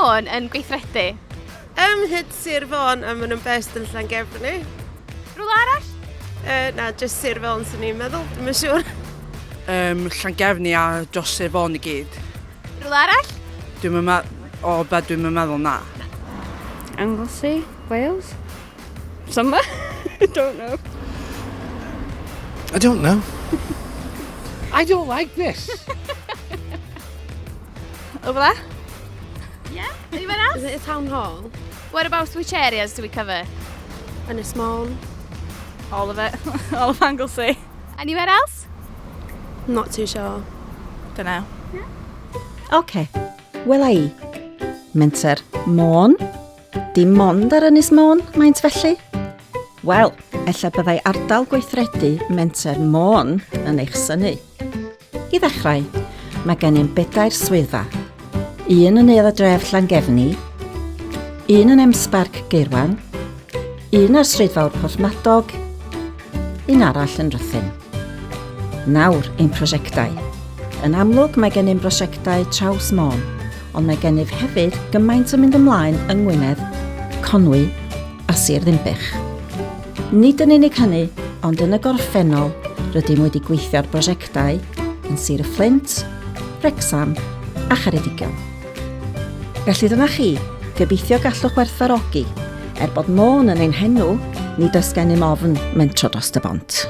Môn yn gweithredu? Ym hyd Sir Fôn a maen nhw'n best yn Llangefni. Rhywle arall? Uh, na, just Sir Fôn sy'n ni'n meddwl, dwi'n yn siŵr. Um, Llangefni a dros Sir Fôn i gyd. Rhywle arall? Dwi'n meddwl, o be dwi'n meddwl na. Anglesey, Wales? Somewhere? I don't know. I don't know. I don't like this. Over there? Yeah? Anyone else? Is it a town hall? Whereabouts, which areas do we cover? Ynys Môn? All of it. All of Anglesey. Anywhere else? Not too sure. Don't know. Oce, wela i. Menter Môn? Dim mond ar Ynys Môn, maent felly? Wel, ella byddai ardal gweithredu Menter Môn yn eich synnu. I ddechrau, mae gennym bedair swyddfa. Un yn Neuadd y Dref Llangefni, un yn M-Sparc Gaerwan, un ar Stryd Fawr Porthmadog, un arall yn Rhythun. Nawr, ein prosiectau. Yn amlwg mae gennym brosiectau Traws Môn, ond mae gennyf hefyd gymaint yn mynd ymlaen yng Ngwynedd, Conwy a Sir Ddinbych. Nid yn unig hynny, ond yn y gorffennol, rydym wedi gweithio ar brosiectau yn Sir y Fflint, Wrecsam a Cheredigion. Felly dyna chi, gobeithio gallwch werthfawrogi. Er bod Môn yn ein henw, nid oes gennym ofn mentro dros y bont.